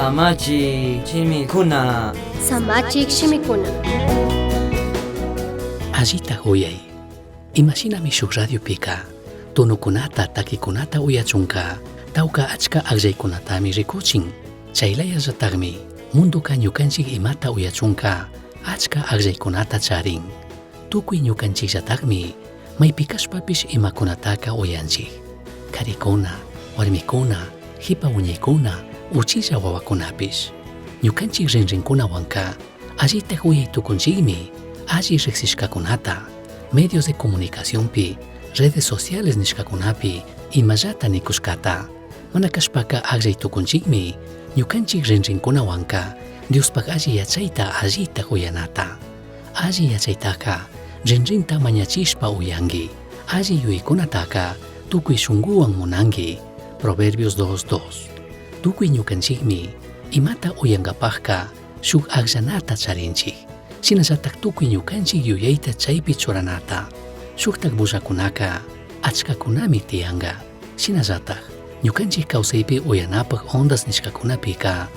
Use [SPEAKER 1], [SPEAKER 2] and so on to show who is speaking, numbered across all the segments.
[SPEAKER 1] Samachik shimikuna.
[SPEAKER 2] Samachik shimikuna.
[SPEAKER 3] Allita uyai. Imashinami shuk radiopika tonokunata takikunata uyachunka tawka achka akllaykunatami rikuchin. Chaylayallatakmi mundoka ñukanchik imata uyachunka achka akllaykunata charin. Tukuy ñukanchikllatakmi maypi kashpapish imakunataka uyanchik. Karikuna, warmikuna, hipa wiñaykuna, uchilla wawakunapish. Ñukanchik rinrinkunawanka allitak uyay tukunchikmi alli riksishkakunata, medios de comunicacionpi, redes sociales nishkakunapi imallata nikushkata. Mana kashpaka akllay tukunchikmi ñukanchik rinrinkunawanka Diospaj alli yachayta allita uyanata. Alli yachaytaka rinrinta mañachishpa uyanki. Alli yuyaykunataka tukuy shunkuwan munanki. Proverbios 2.2. Tukuy ñukanchikmi imata uyankapajka shuk akllanata charinchik. Shinallatak tukuy ñukanchik yuyayta chaypi churanata. Shuktak bullakunaka achkakunami tiyanka. Shinallatak ñukanchik kawsaypi uyanapaj ondas nishkakunapika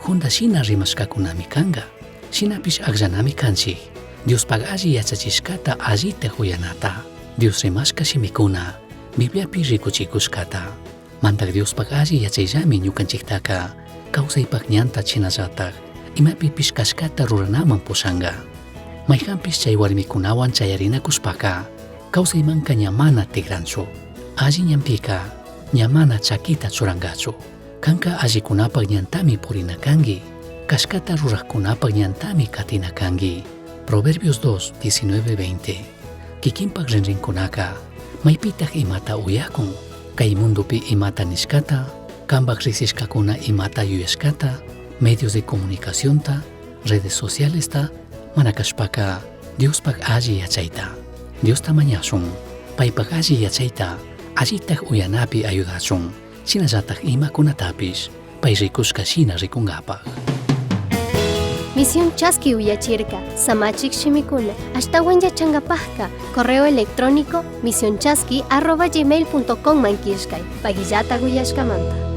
[SPEAKER 3] junda shina rimashkakunami kanka. Shinapish akllanami kanchik. Diospaj alli yachachishkata allita uyanata. Dios rimashka shimikuna Bibliapi rikuchikushkata. Mandak Diospaj alli yachayllami ñukanchiktaka kawsaypaj ñanta shinallatak imapipish kashkata ruranaman pushanka. Mayjanpish chay warmikunawan chayarinakushpaka kawsaymanka ña mana tikranchu. Alli ñanpika ña mana chakita churankachu. Kanka allikunapaj ñantami purina kanki. Kashkata rurajkunapaj ñantami katina kanki. Proverbios 2, 19, 20. Kikinpak rinrinkunaka maypitaj imata uyakun. Kay mundopi imata nishkata, kanpak riksishkakuna imata yuyashkata, medios de comunicacionta, redes socialesta, mana kashpaka Diospaj alli yachayta. Diosta mañashun, paypaj alli yachayta, allitaj uyanapi ayudachun, shinallataj imakunatapish, pay rikushka shina rikunkapaj.
[SPEAKER 2] Misión Chaski uyachirka, Samachik shimikuna, ashtawan yachankapajka, correo electrónico misionchaski@gmail.com man killkay, pakillata uyashkamanta.